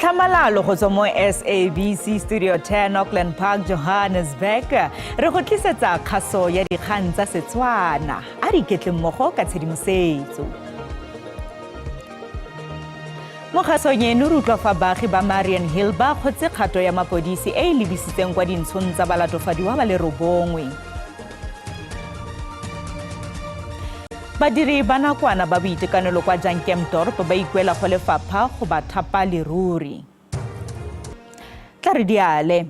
Tlhamalalo go tswa mo SABC Studio 10 Auckland Park, Johannesburg, re go tlisetsa kgaso ya dikgang tsa Setswana. A re iketle mmogo ka tshedimosetso. Mo kgasong eno re utlwa fa baagi ba Marian Hill ba kgotse kgato ya mapodisi e e lebisitseng kwa dintshong tsa balatofadiwa ba le robongwe. Badiri ba nakwana ba boitekanelo kwa Jankemdorp ba ikuela go lefapha go ba thapa leruri. Tla re diale.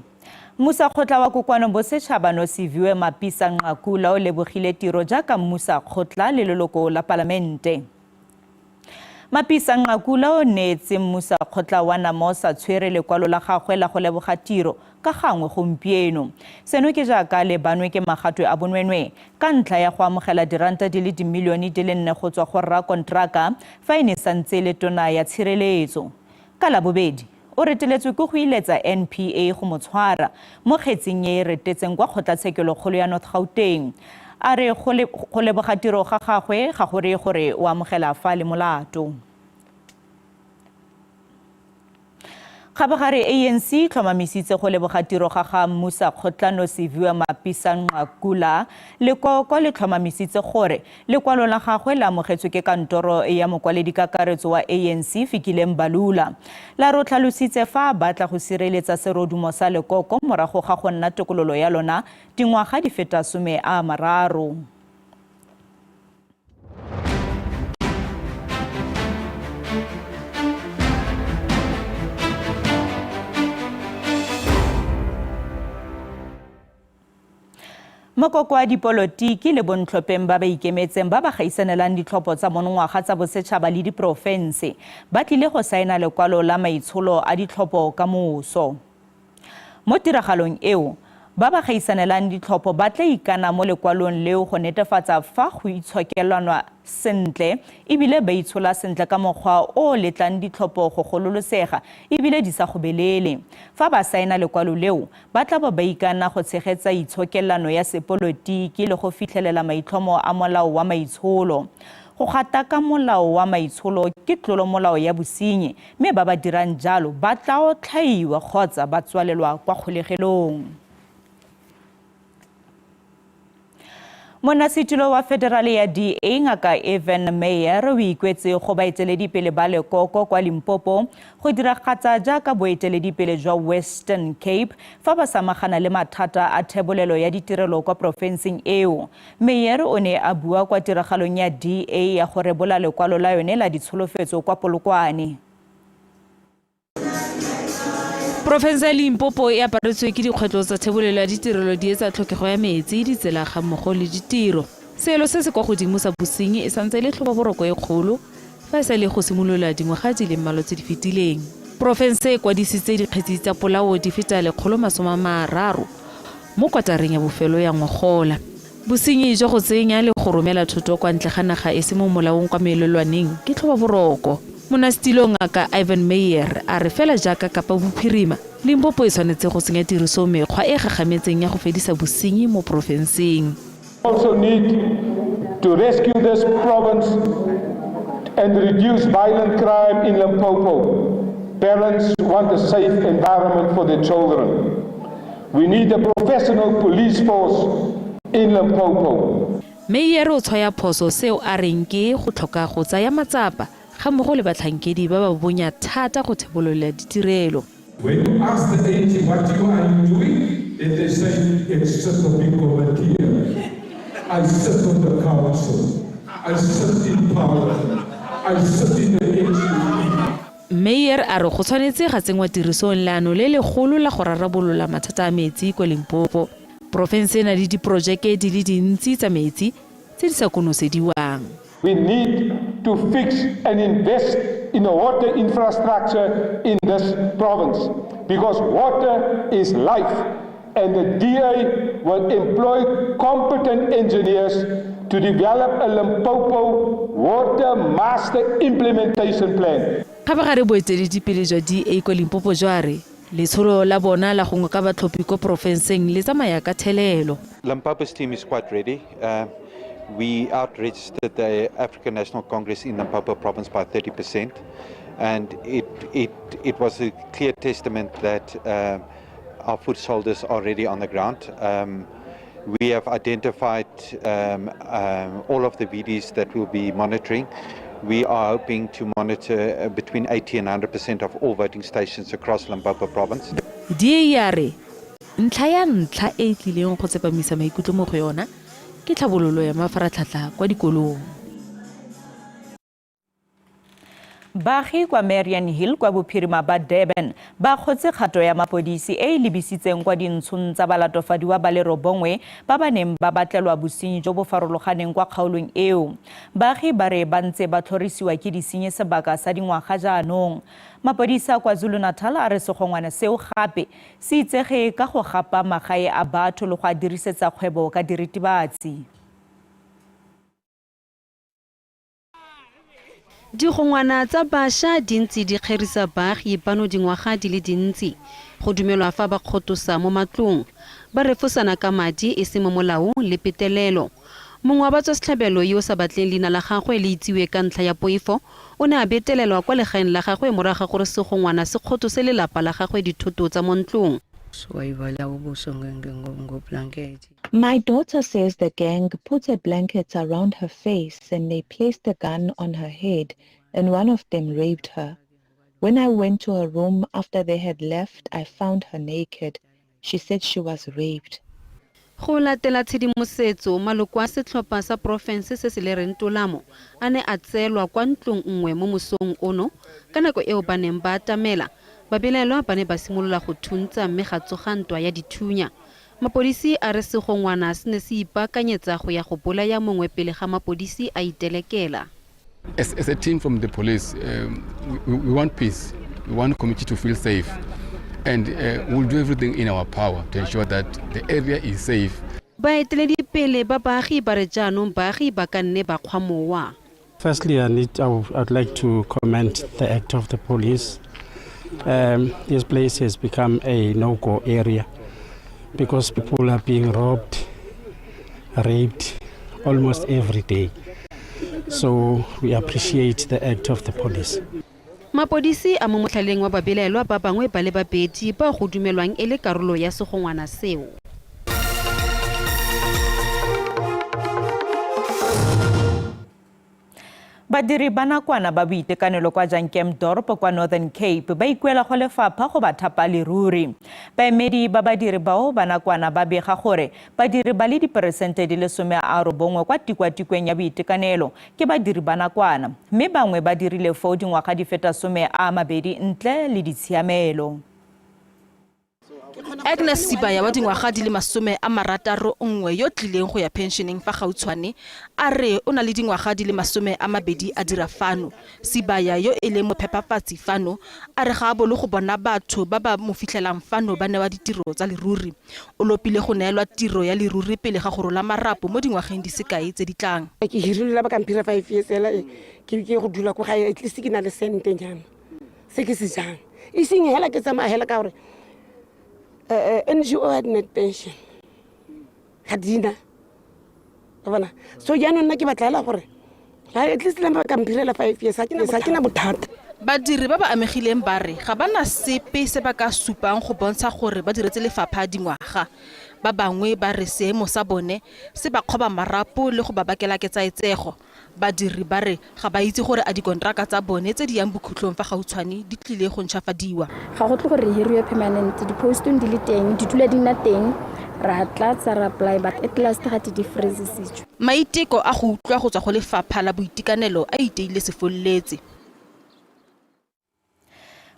Mmusakgotla wa Kokoano Bosetšhaba Nosiviwe Mapisa Nqakula o lebogile tiro jaaka mmusakgotla le leloko la palamente. Mapisa Nqakula o neetse mmusakgotla wa Namosa tshwere lekwalo la gagwe la go leboga tiro ka gangwe gompieno. Seno ke jaaka lebanwe ke magatwe a bonwenwe ka ntlha ya go amogela diranta di le dimilione di le nne go tswa go rrakonteraka fa e ne santse e le tona ya tshireletso. Ka Labobedi, o reteletswe ke go iletsa NPA go mo tshwara mo kgetsing e e retetseng kwa kgotlatshekelokgolo ya North Gauteng. A re go leboga tiro ga gagwe ga go reye gore o amogela fa a le molato. Kgabagare ANC e tlhomamisitse go leboga tiro ga ga Mmusakgotla Nosiviwe Mapisa-Nqakula. Lekoko le tlhomamisitse gore lekwalo la gagwe le amogetswe ke kantoro ya mokwaledikakaretso wa ANC Fikile Mbalula. La re o tlhalositse fa a batla go sireletsa serodumo sa lekoko morago ga go nna tokololo ya lona dingwaga di feta 30. Makoko a dipolotiki le bontlhopheng ba ba ikemetseng ba ba gaisanelang ditlhopho tsa monongwaga tsa bosetšhaba le diporofense ba tlile go saena lekwalo la maitsholo a ditlhopho ka moso. Mo tiragalong eo, ba ba gaisanelang ditlhopho ba tla ikana mo lekwalong leo go netefatsa fa go itshokelanwa sentle e bile ba itshola sentle ka mokgwa o o letlang ditlhopho go gololosega e bile di sa gobelele. Fa ba saena lekwalo leo, ba tla bo ba ikana go tshegetsa itshokelano ya sepolotiki le go fitlhelela maitlhomo a molao wa maitsholo. Go gataka molao wa maitsholo ke tlolomolao ya bosenyi mme ba ba dirang jalo ba tla otlhaiwa kgotsa ba tswalelwa kwa kgolegelong. Monnasetulo wa federale ya DA Ngaka Evan Meyer o ikwetse go baeteledipele ba lekoko kwa Limpopo go diragatsa jaaka boeteledipele jwa Western Cape fa ba samagana le mathata a thebolelo ya ditirelo kwa porofenseng eo. Meyer o ne a bua kwa tiragalong ya DA ya go rebola lekwalo la yone la ditsholofetso kwa Polokwane. Porofense ya Limpopo e aparetswe ke dikgwetlho tsa thebolelo ya ditirelo di etsa tlhokego ya metsi, ditsela ga mmogo le ditiro. Seelo se se kwa godimo sa bosenyi e santse e le tlhobaboroko e kgolo fa e sa le go simolola dingwaga di le mmalwa tse di fetileng. Porofense e kwadisitse dikgetsi tsa polao di feta 130 mo kwatareng ya bofelo ya ngogola. Bosenyi jwa go tsenya le go romela thoto kwa ntle ga naga e se mo molaong kwa melelwaneng ke tlhobaboroko. Monnasetilo Ngaka Ivan Meyer a re fela jaaka Kapa Bophirima, Limpopo e tshwanetse go tsenya tirisong mekgwa e e gagametseng ya go fedisa bosenyi mo porofenseng. Also need to rescue this province and reduce violent crime in Limpopo. Parents want a safe environment for their children. We need a professional police force in Limpopo. Meyer o tshwaya phoso seo a reng ke go tlhoka go tsaya matsapa ga mmogo le batlhankedi ba ba bonya thata go thebolola ditirelo. When you ask the ANC what you are you doing, then they say it's just a big committee. I sit on the council, I sit in parliament, I sit in the NCOP. Meyer a re go tshwanetse ga tsenngwa tirisong leano le legolo la go rarabolola mathata a metsi kwa Limpopo. Porofense e na le diporojeke di le dintsi tsa metsi tse di sa konosediwang. We need to fix and invest in the water infrastructure in this province because water is life and the DA will employ competent engineers to develop a Limpopo Water Master Implementation Plan. Kgabagare boeteledipele jwa DA kwa Limpopo jwa re letsholo la bona la go ngoka batlhophi kwa porofenseng le tsamaya ka thelelo. Limpopo's team is quite ready. We out-registered the African National Congress in Limpopo province by 30%. And it was a clear testament that our foot soldiers are already on the ground. We have identified all of the VDs that we'll be monitoring. We are hoping to monitor between 80 and 100% of all voting stations across Limpopo province. DA ya re ntlha ya ntlha e e tlileng go tsepamisa maikutlo mo go yona ke tlhabololo ya mafaratlhatlha kwa dikolong. Baagi kwa Marian Hill kwa bophirima ba Durban ba kgotse kgato ya mapodisi e e lebisitseng kwa dintshong tsa balatofadiwa ba le 9 ba ba neng ba batlelwa bosenyi jo bo farologaneng kwa kgaolong eo. Baagi ba re ba ntse ba tlhorisiwa ke disenyi sebaka sa dingwaga jaanong. Mapodisi a KwaZulu-Natal a re segongwana seo gape se itsege ka go gapa magae a batho le go a dirisetsa kgwebo ka diritibatsi. Digongwana tsa bašwa di ntse di kgerisa baagi bano dingwaga di le dintsi. Go dumelwa fa ba kgotosa mo matlong, ba refosana ka madi e se mo molaong le petelelo. Mongwe wa batswasetlhabelo yo o sa batleng leina la gagwe le itsiwe ka ntlha ya poifo, o ne a betelelwa kwa legaeng la gagwe morago ga gore segongwana se kgotose lelapa la gagwe dithoto tsa mo ntlong. My daughter says the gang put a blanket around her face and they placed a gun on her head and one of them raped her. When I went to her room after they had left, I found her naked. She said she was raped. Go latela tshedimosetso, maloko a setlhopha sa porofense se se lereng tolamo a ne a tseelwa kwa ntlong nngwe mo mosong ono. Ka nako eo ba neng ba atamela, babelaelwa ba ne ba simolola go thuntsa mme ga tsoga ntwa ya dithunya. Mapodisi a re segongwana se ne se ipaakanyetsa go ya go bolaya mongwe pele ga mapodisi a itelekela. As a team from the police, we want peace. We want community to feel safe. And we'll do everything in our power to ensure that the area is safe. Baeteledipele ba baagi ba re jaanong baagi ba ka nne ba kgwa mowa. Firstly, I'd like to commend the act of the police. This place has become a no-go area because people are being robbed, raped almost every day. So we appreciate the act of the police. Mapodisi a mo motlhaleng wa babelaelwa ba bangwe ba le babedi ba go dumelwang e le karolo ya segongwana seo. Badiri ba nakwana ba boitekanelo kwa Jankemdorp kwa Northern Cape ba ikuela go lefapha go ba thapa leruri. Baemedi ba badiri bao ba nakwana ba bega gore badiri ba le 90% kwa tikwatikweng ya boitekanelo ke badiri ba nakwana, mme bangwe ba dirile foo dingwaga di feta 20 ntle le ditshiamelo. Agnes Sibaya wa dingwaga di le 61 yo tlileng go ya pensioneng fa gautshwane a re o na le dingwaga di le 20 a dira fano. Sibaya yo e leng mophepafatsi fano a re ga a bolo go bona batho ba ba mo fitlhelang fano ba newa ditiro tsa leruri. O lopile go neelwa tiro ya leruri pele ga go rola marapo mo dingwageng di sekae tse di tlang. Ke hirile la ba ka mphira 5 years fela, ke ke go dula ko gae, at least ke na le sentenyana se ke se jang. E seng hela ke tsamaya hela ka gore NGO had net pension ga dina bona. So jaanong nna ke batla hela gore at least le ba ka mphirela 5 years, ha ke na bothata. Badiri ba ba amegileng ba re ga ba na sepe se ba ka supang go bontsha gore ba diretse lefapha dingwaga. Ba bangwe ba re seemo sa bone se ba kgoba marapo le go ba bakela ketsaetsego. Badiri ba re ga ba itse gore a dikontraka tsa bone tse di yang bokhutlong fa gautshwane di tlile go ntšhafadiwa. Ga go tle gore re hiriwe permanent, di-postong di le teng, di dula di nna teng, ra tlatsa ra apply, but at last ga di freezisitswe. Maiteko a go utlwa go tswa go lefapha la boitekanelo a iteile sefolletse.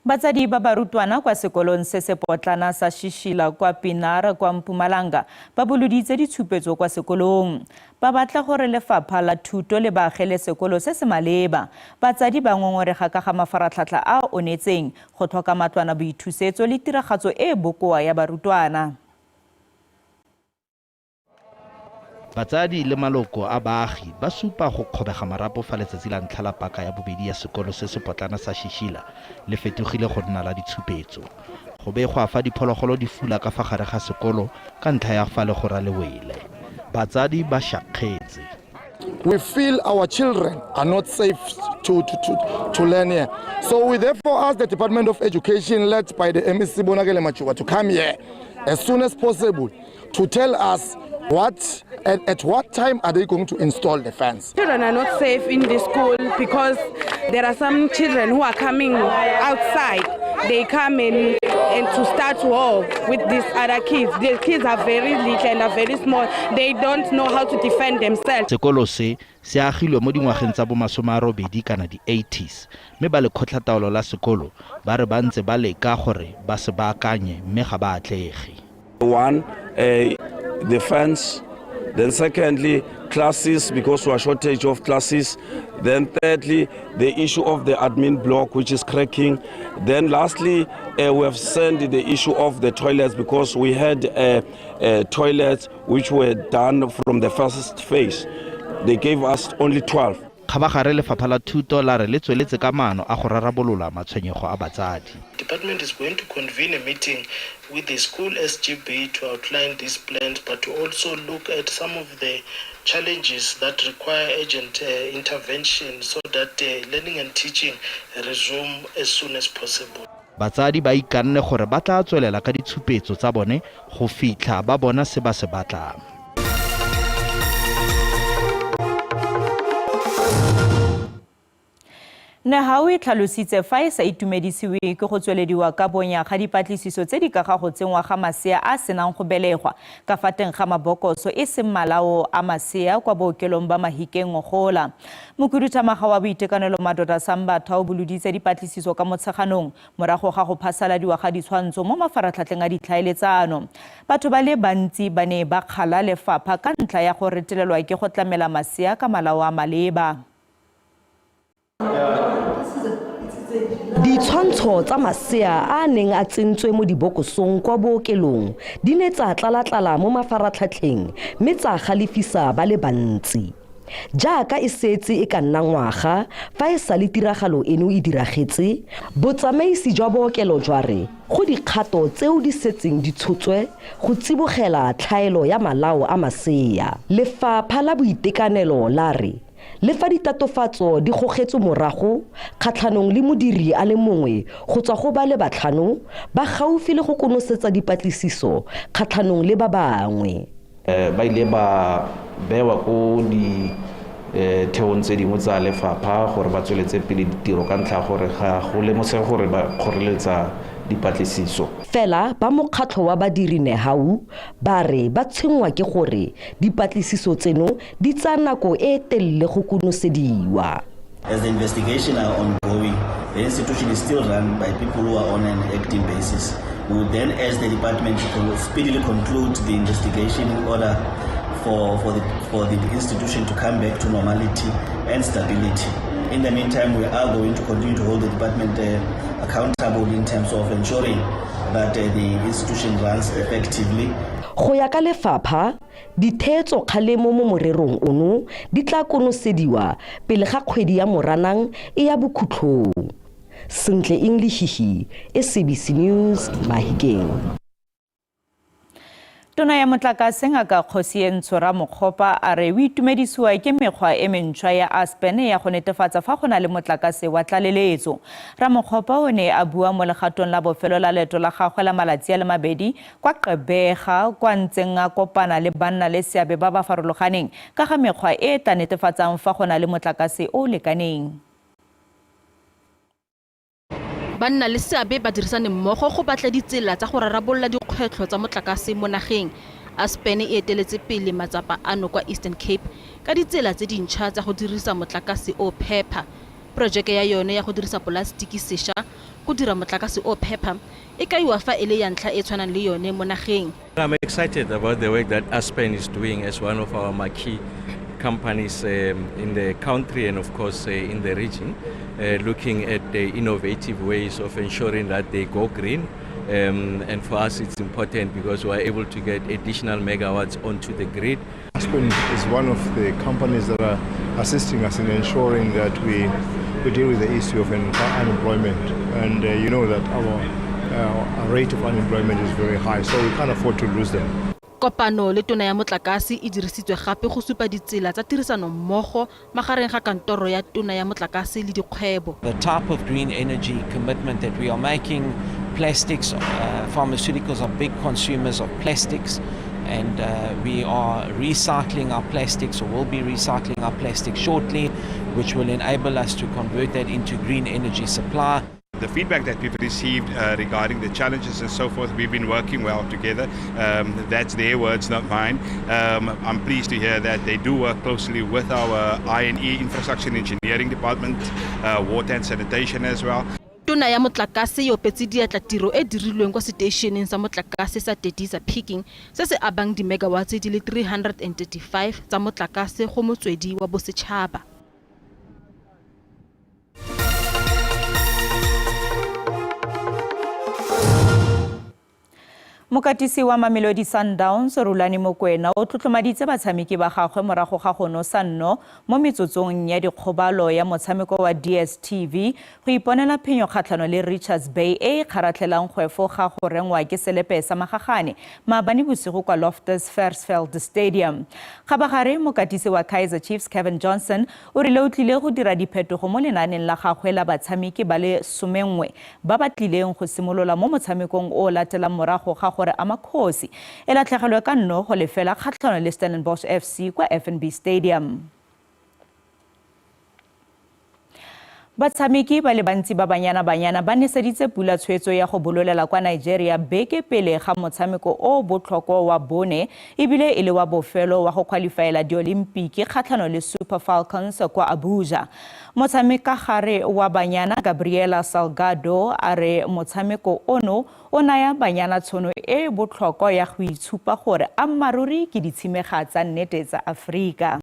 Batsadi ba barutwana kwa sekolong se se potlana sa Shishila kwa Pinara kwa Mpumalanga ba boloditse ditshupetso kwa sekolong. Ba batla gore lefapha la thuto le ba agele sekolo se se maleba. Batsadi ba ngongorega ka ga mafaratlhatlha a onetseng, go tlhoka matlwana boithusetso le tiragatso e e bokoa ya barutwana. Batsadi le maloko a baagi ba supa go kgobega marapo fa letsatsi la ntlha la paka ya bobedi ya sekolo se se potlana sa Shishila le fetogile go nna la ditshupetso. Go begwa fa diphologolo di fula ka fa gare ga sekolo ka ntlha ya fa legora le wele. Batsadi ba šakgetse. We feel our children are not safe to learn here. So we therefore ask the Department of Education, led by the MEC Bonakele Majuba, to come here as soon as possible to tell us what and at what time are they going to install the fence. Children are not safe in the school because there are some children who are coming outside. They come in and to start war with these other kids. The kids are very little and are very small. They don't know how to defend themselves. Sekolo se se agilwe mo dingwageng tsa bo 80 kana di 80s, mme ba lekgotlataolo la sekolo ba re ba ntse ba leka gore ba se baakanye mme ga ba atlege. One, the fence. Then secondly, classes, because we are shortage of classes. Then thirdly, the issue of the admin block, which is cracking. Then lastly, we have sent the issue of the toilets, because we had toilets which were done from the first phase. They gave us only 12. Kgabagare lefapha la thuto la re le tsweletse ka maano a go rarabolola matshwenyego a batsadi. Department is going to convene a meeting with the school SGB to outline these plans, but to also look at some of the challenges that require urgent intervention so that learning and teaching resume as soon as possible. Batsadi ba ikanne gore ba tla tswelela ka ditshupetso tsa bone go fitlha ba bona se ba se batlang. Nehau e tlhalositse fa e sa itumedisiwe ke go tswelediwa ka bonya ga dipatlisiso tse di ka ga go tsenngwa ga masea a senang go belegwa ka fa teng ga mabokoso e seng malao a masea kwa bookelong ba Mahikeng ngogola. Mokhuduthamaga wa boitekanelo Madoda Sambatha o boloditse dipatlisiso ka Motsheganong morago ga go phasaladiwa ga ditshwantsho mo mafaratlhatlheng a ditlhaeletsano. Batho ba le bantsi ba ne ba kgala lefapha ka ntlha ya go retelelwa ke go tlamela masea ka malao a maleba. Ditshwantsho tsa masea a neng a tsentswe mo dibokosong kwa bookelong di ne tsa tlala-tlala mo mafaratlhatlheng mme tsa galefisa ba le bantsi. Jaaka e setse e ka nna ngwaga fa e sa le tiragalo eno e diragetse, botsamaisi jwa bookelo jwa re go dikgato tseo di setseng di tshotswe go tsibogela tlhaelo ya malao a masea. Lefapha la boitekanelo la re le fa ditatofatso di gogetswe morago kgatlhanong le modiri a le mongwe go tswa go ba le batlhano ba gaufi le go konosetsa dipatlisiso kgatlhanong le ba bangwe. Ba ile ba bewa ko ditheong tse dingwe tsa lefapha gore ba tsweletse pele ditiro ka ntlha gore ga go lemosege gore ba kgoreletsa dipatlisiso. Fela ba mokgatlho wa badiri Nehau ba re ba tshwenngwa ke gore dipatlisiso tseno di tsaya nako e telele go konosediwa. As the investigation are ongoing, the institution is still run by people who are on an acting basis. We would then urge the department to speedily conclude the investigation in order for the institution to come back to normality and stability. In the meantime, we are going to continue to hold the department accountable in terms of ensuring that the institution runs effectively. Go ya ka lefapha, ditheetso kgalemo mo morerong ono di tla konosediwa pele ga kgwedi ya Moranang e ya bokhutlhong. Sentle English, SABC News, Mahikeng. Tona ya motlakase Ngaka Kgosientsho Ramokgopa a re o itumedisiwa ke mekgwa e mentšhwa ya Aspen ya go netefatsa fa go na le motlakase wa tlaleletso. Ramokgopa o ne a bua mo legatong la bofelo la leeto la gagwe la malatsi a le mabedi kwa Gqeberha kwa ntseng a kopana le banna le seabe ba ba farologaneng ka ga mekgwa e e tla netefatsang fa go na le motlakase o o lekaneng. Banna le seabe ba dirisane mmogo go batla ditsela tsa go rarabolola dikgwetlho tsa motlakase mo nageng. Aspen e eteletse pele matsapa ano kwa Eastern Cape ka ditsela tse dintšha tsa go dirisa motlakase o phepa. Projeke ya yone ya go dirisa polastiki sešwa go dira motlakase o phepa e kaiwa fa e le ya ntlha e tshwanang le yone mo nageng. I'm excited about the work that Aspen is doing as one of our marquee companies in the country and of course in the region, looking at the innovative ways of ensuring that they go green. And for us it's important because we are able to get additional megawatts onto the grid. Aspen is one of the companies that are assisting us in ensuring that we deal with the issue of unemployment. And you know that our rate of unemployment is very high, so we can't afford to lose them. Kopano le tona ya motlakase e dirisitswe gape go supa ditsela tsa tirisanommogo magareng ga kantoro ya tona ya motlakase le dikgwebo. The type of green energy commitment that we are making, plastics, pharmaceuticals are big consumers of plastics, and we are recycling our plastics, or will be recycling our plastics shortly, which will enable us to convert that into green energy supply. The feedback that we've received regarding the challenges and so forth, we've been working well together. That's their words, not mine. I'm pleased to hear that they do work closely with our I&E, Infrastructure and Engineering Department, water and sanitation as well. Tona ya motlakase e opetse diatla tiro e dirilweng kwa seteišeneng sa motlakase sa Tedisa Peaking se se abang dimegawatts di le 335 tsa motlakase go motswedi wa bosetšhaba. Mokatisi wa Mamelodi Sundowns Rulani Mokwena o tlotlomaditse batshameki ba gagwe morago ga go nosa nno mo metsotsong ya dikgobalo ya motshameko wa DStv go iponela phenyo kgatlhano le Richards Bay e e kgaratlhelang go efoga go rengwa ke selepe sa magagane maabane bosigo kwa Loftus Versfeld Stadium. Kgabagare mokatisi wa Kaizer Chiefs Kevin Johnson o rile o tlile go dira diphetogo mo lenaaneng la gagwe la batshameki ba le 11 ba ba tlileng go simolola mo motshamekong o latelang morago ga gore Amakhosi e latlhegelwe ka 0-0 kgatlhanong le Stellenbosch FC kwa FNB Stadium. Batshameki ba le bantsi ba Banyana Banyana ba neseditse pula tshwetso ya go bololela kwa Nigeria beke pele ga motshameko o botlhokwa wa bone ebile e le wa bofelo wa go qualifyela diolimpiki kgatlhanong le Super Falcons kwa Abuja. Motshamekagare wa Banyana Gabriela Salgado a re motshameko ono o naya Banyana tshono e botlhokwa ya go itshupa gore ammaruri ke ditshimega tsa nnete tsa Afrika.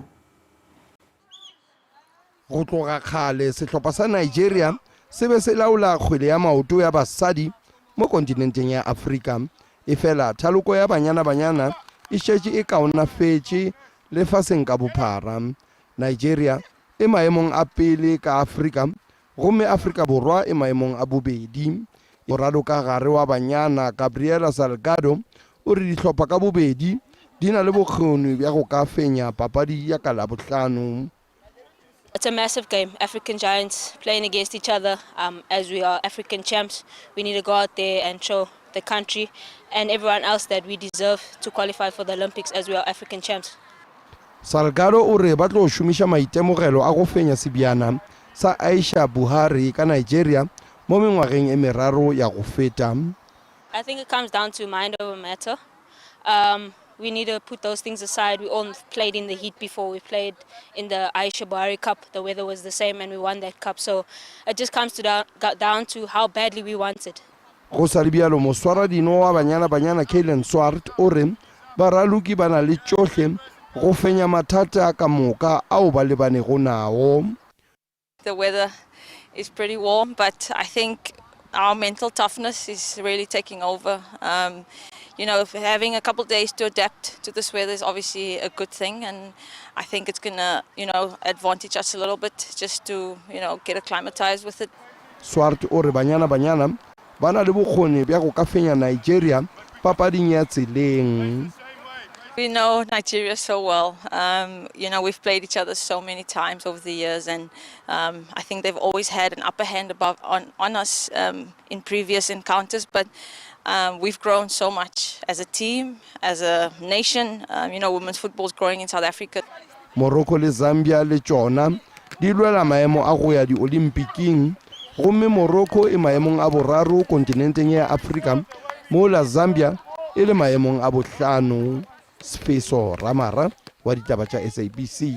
Go tloga kgale sehlopha sa Nigeria se be se laola kgwele ya maoto ya basadi mo kontinenteng ya Afrika. Efela thaloko ya Banyana Banyana e šetše e kaonafetše lefaseng ka bophara. Nigeria e maemong a pele ka Afrika gomme Afrika Borwa e maemong a bobedi. Moralokagare wa Banyana Gabriela Salgado o re dihlopha ka bobedi di na le bokgoni bja go ka fenya papadi ya ka Labohlano. It's a massive game, African giants playing against each other. As we are African champs, we need to go out there and show the country and everyone else that we deserve to qualify for the Olympics as we are African champs. Salgado o re ba tlo šomiša maitemogelo a go fenya sebjana sa Aisha Buhari ka Nigeria mo mengwageng e meraro ya go feta. I think it comes down to mind over matter. We need to put those things aside. We all played in the heat before. We played in the Aisha Buhari Cup. The weather was the same and we won that cup. So it just comes to down to how badly we want it. Go sa le bjalo moswaradino wa Banyana Banyana Kalen Swart o re baraloki ba na le tšohle go fenya mathata ka moka ao ba lebanego nao. The weather is pretty warm, but I think our mental toughness is really taking over. You know, having a couple of days to adapt to this weather is obviously a good thing, and I think it's gonna, you know, advantage us a little bit just to, you know, get acclimatized with it. Swart o re Banyana Banyana ba na le bokgoni bja go ka fenya Nigeria papading ya tseleng. We know Nigeria so well. You know, we've played each other so many times over the years, and I think they've always had an upper hand above on us in previous encounters. But we've grown so much as a team, as a nation. You know, women's football is growing in South Africa. Morocco le Zambia le tšona di lwela maemo a go ya di-Olympiking, gomme Morocco e maemong a boraro kontinenteng ya Afrika, mola Zambia e le maemong a bohlano. Sfeso Ramara wa ditaba tša SABC.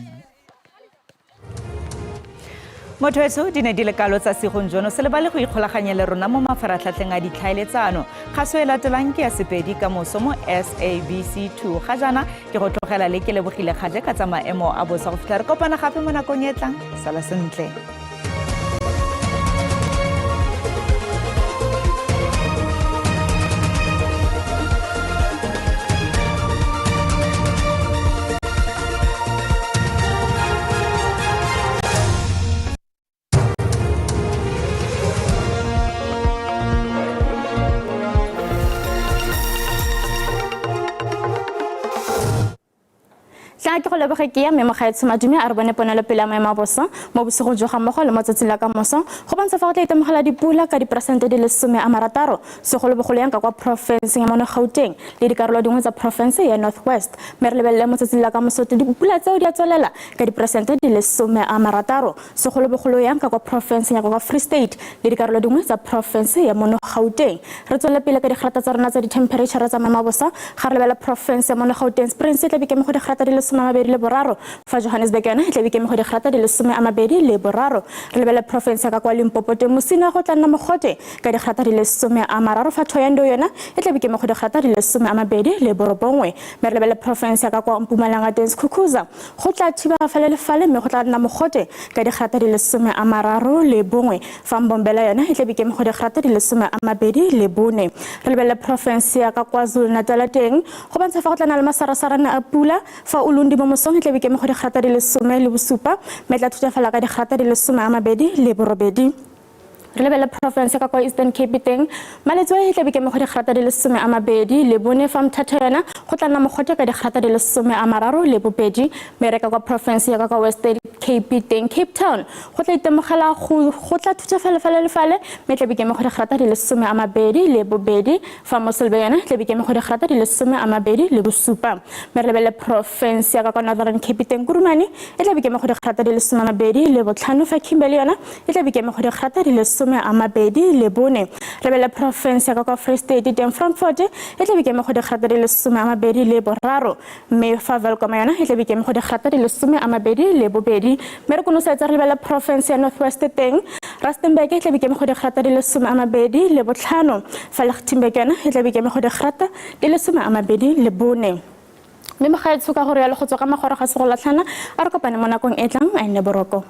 Motho etsho di ne di le kalo tsa segong jono se lebale go ikgolaganya le rona mo mafaratlhatlheng a ditlhaeletsano. Kgaso e latelang ke ya Sepedi ka moso mo SABC 2. Ga jaana ke go tlogela le ke lebogile kgaje ka tsa maemo a bosa go fitlha re kopana gape mo nakong e tlang. Sala sentle. Tla ke go leboge ke ya mme mogaetsho madume a re bone ponelopele ya maemo a bosa mo bosigong jo ga mmogo le mo tsatsing la ka moso go bontsha fa go tla itemogela dipula ka diperesente di le 60 segolobogolo yang ka kwa porofenseng ya mono Gauteng le dikarolo dingwe tsa porofense ya North West. Mme re lebelele mo tsatsing la ka moso dipula tseo di a tswelela ka diperesente di le 60 segolobogolo yang ka kwa porofenseng ya kwa Free State le dikarolo dingwe tsa porofense ya mono Gauteng. Re tswelele pele ka digrata tsa rona tsa dithemphereitšhara tsa maemo a bosa. Ga re lebela porofense ya mono Gauteng, Springs e tla be keme go digrata di le 23, fa Johannesburg yona e tla be keme go digrata di le 23. Re lebele porofense ya ka kwa Limpopo teng, Musina go tla nna mogote ka digrata di le 30, fa Thohoyandou yona e tla be keme go digrata di le 29. Mme re lebele porofense ya ka kwa Mpumalanga teng, Skukuza go tla thiba fale le fale mme go tla nna mogote ka digrata di le 31, fa Mbombela yona e tla be keme go digrata di le 24. Re lebelele porofense ya ka KwaZulu-Natal teng, go bontsha fa go tla nna le masarasarane a pula, fa Ulundi mo mosong e tla be keme go digrata di le 17 mme e tla thutafala ka digrata di le 28. Re lebelele porofense ka kwa Eastern Cape teng, Maletswai e tla be keme go digrata di le 24, fa Mthatha yona go tla nna mogote ka digrata di le 32. Mme re ka kwa porofense ya ka kwa Western Cape teng, Cape Town go tla itemogela go tla thutafala fale le fale mme tla be keme go digrata di le 22, fa Mossel Bay yona e tla be keme go digrata di le 27. Mme re lebelele porofense ya ka kwa Northern Cape teng, Kurumane e tla be keme go digrata di le 25, fa Kimberley yona e tla be keme go digrata di le 24. Re lebelele porofense ya ka kwa Free State teng, Frankfurt e tla be keme go digrata di le 23, mme fa Welkom yona e tla be keme go digrata di le 22. Mme re konosetsa re lebelele porofense ya North West teng, Rustenburg e tla be keme go digrata di le 25, fa Lichtenburg yona e tla be keme go digrata di le 24. Mme mogaetsho ka gore yalo go tswa ka magoro ga segolatlhana, a re kopane mo nakong e tlang, a nne boroko.